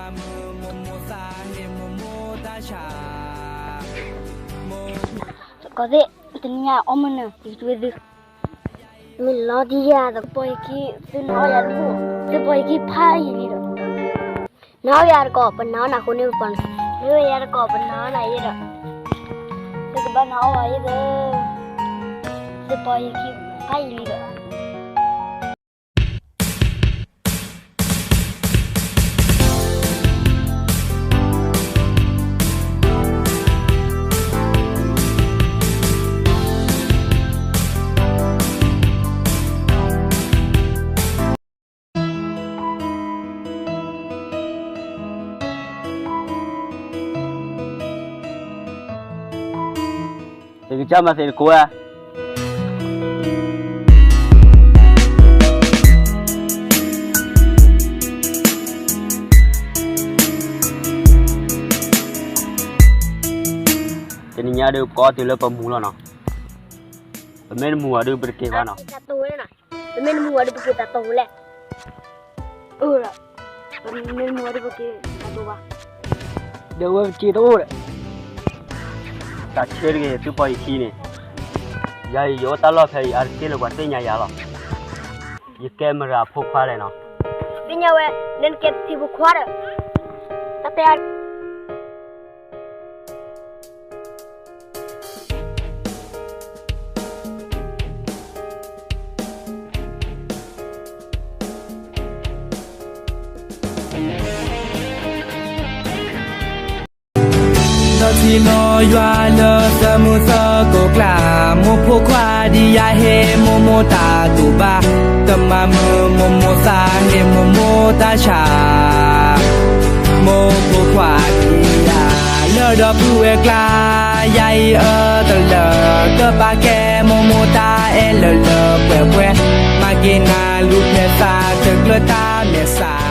ကီၢ်သ့ၣ်, တနံၤညါအီၣ်မုၢ်နၤ ယကဝဲသု, မ့ၢ်လီၤတံၢ်ယၤ သုပီၢ်ယခံ, သုနာ်အီၣ်ယၤတဘူၣ်, သုပီၢ်ယခံဖးယံာ်လံဒီး, နာ်အီၣ်ယၤတကိး ပနာ်အီၣ်နၤဃိန့ၣ်ပပီၢ်, မ့ၢ်ဝဲယၤတကိး ပနာ်အီၣ်နၤယဲဒီး, သုကဘၣ်နာ်အီၣ်ယၤယဲဒီး, သုပီၢ်ယခံဖးယံာ်လံဒီး သုကစၢ်မၤသ့ၣ်တကိးဧါ. တနံၤညါဒုး ပကအီၣ်တုၤလၢပမူလီၤနီၤ, ပမ့ၢ်တမူဘၣ်ဒုး ပတက့ၤဘၣ်နီၤ, ပမ့ၢ်တမူဘၣ်ဒုး ပက့ၤသးတိၤလဲၣ်, အၢ ပမ့ၢ်တမူဘၣ်ဒုး ပက့ၤသးတိၤဘၣ်, ဒီးဝဲပက့ၤတအိၣ်ဒီး, တၢ်ဆၢတဂ့ၤ သုပီၢ်ယခံန့ၣ်, ယၤအံၤ ယအိၣ်တၢ်လီၢ်ဖဲအံၤ အါတက့ၢ်လၢပှၤသ့ၣ်ညါယၤလီၤ, ယကဲမတၤအဖိခွါလဲၣ်နီၤ, သ့ၣ်ညါဝဲ နနကဲထံဖိခွါဒီး, တၢ်တဲ ဒီးထံၣ်နီၢ်ယွၤလၢသၢမူသၢကိးကျါ, မိၢ်ဖိခွါဒ်ယၤဟ့ၣ်မိၢ်မိၢ်တၢ်တူၢ်ဘၣ်, ကမၤမုာ်မိၢ်မိၢ်သးဟ့ၣ်မိၢ်မိၢ်တၢ်ဆါ, မိၢ်ဖိခွါဒ်ယၤ လၢဒီပုၢ်ဝဲၢ်ကျါ, ယၤအံၤအၢတလၢာ်, ကဘၣ်ကဲမိၢ်မိၢ်တၢ်အဲၣ်လၢလၢပှဲၤပှဲၤ, မၤက့ၤနၤလူၤဖဲသးတကျၢၤတၢ်မဲာ်ဆှး